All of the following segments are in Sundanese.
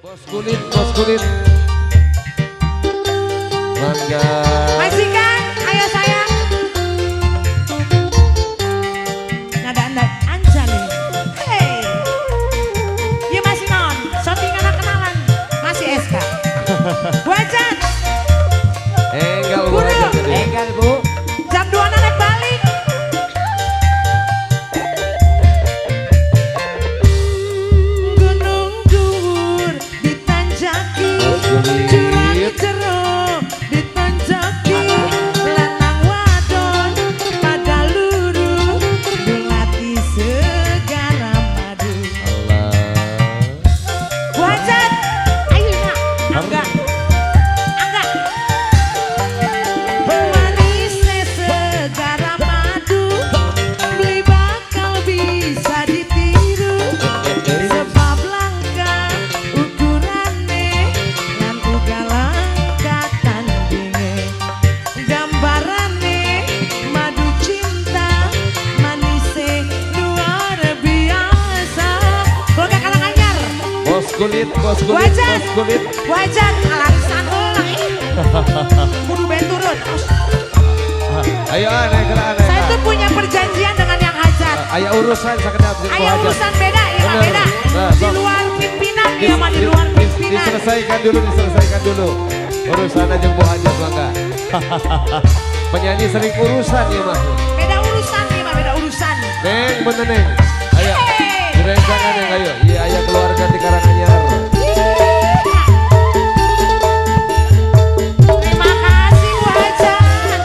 Bos kulit, bos kulit. Mangga. Majikan, ayo sayang. Nada anda Anjali. Hey. Ya masih non, syuting anak kenalan. Masih SK. Bu Hajat. Enggal Bu Hajat. Enggal Bu. Jam 2 naik balik. Gunung dhuwur ditanjaki, jurang jero ditanjaki, lanang wadon pada luru, dulati segara madu. Allah. Bu Hajat, ayo nak, angga, angga. Manisnya segara madu, beli bakal bisa ditiru. Sebab langka ukurane, lan uga langka tandinge. Gambarane madu cinta, manise luar biasa. Keluarga Karanganyar. Bos kulit, bos kulit, Wajan. bos kulit. Wajan alarisan ulang ih. Kudu ben turun. Ayo aneh, kena aneh. Saya tuh punya perjanjian dengan yang hajat. Ayo urusan sakedap jeung Bu Ayo Hajat. urusan beda ya mah Bener. Beda. Nah, Di sok. luar pimpinan ya mah, di luar pimpinan. Diselesaikan dulu, diselesaikan dulu. Urusan jeung Bu Hajat mangga. Penyanyi sering urusan ya mah. Beda urusan ya mah, beda urusan. Neng, bener neng. Ayo. Hey. Direncangan neng, ayo. Iya, ayo keluarga di Karanganyar. Terima kasih Bu Hajat.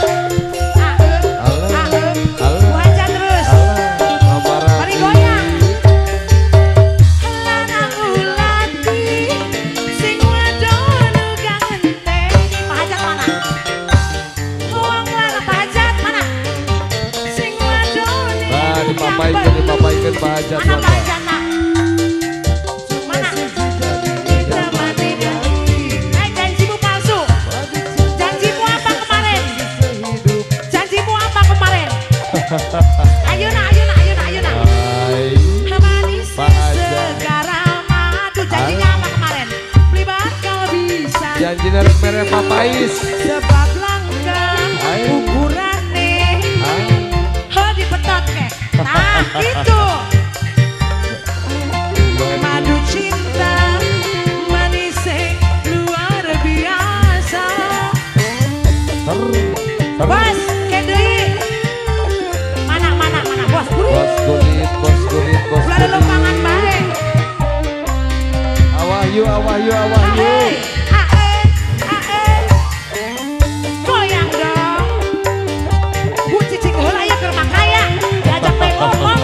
Ae, Allah. ae. Allah. Bu Hajat terus. Allah, amarah. Mari goyang. Lanang ulati sing wadon uga ngenteni. Pak Hajat mana? Wong lanang Pak Hajat mana? Sing wadon Nah, uga dipapaikeun, perlu. dipapaikeun Pak Hajat Mana Pak mangga. Hajat nak? Mana? Eh, janjimu palsu. Janjimu apa kemarin? Janjimu apa kemarin? Ayo nak, ayo nak, ayo nak, ayo nak. Hai. Manis Pak Hajat. segara madu. Janjinya apa kemarin? Beli bakal bisa. Janjina rek mere papais. Sebab langka Ayo. ukurane. Ah. He dipetot ke. Nah, gitu. Madu cinta manise luar biasa. Bos, kedei. Mana mana mana bos? Buru. Bos kulit, bos kulit, bos Ulah ada kulit. lempangan bae. Awahyu, awahyu, awahyu. Ae, ae, ae. Goyang dong. Bu cicing heula ya keur makaya. Diajak bae ngomong.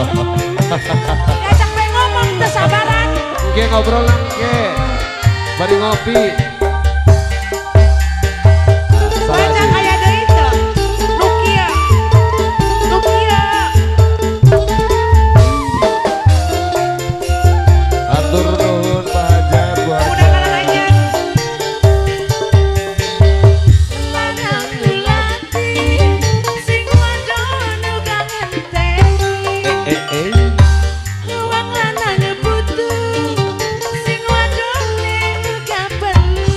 Diajak bae ngomong teu sabaran. Oke, ngobrol lang, ke. Bari ngopi. Wajah aya deui teu. Nu kieu. Nu kieu. Atur nuhun Pak Hajat, Bu Udah Hajat. Karanganyar. Lanang ulati sing wadon uga ngenteni. Eh, eh. Wong lanang butuh sing wadone uga perlu.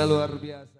Luar biasa.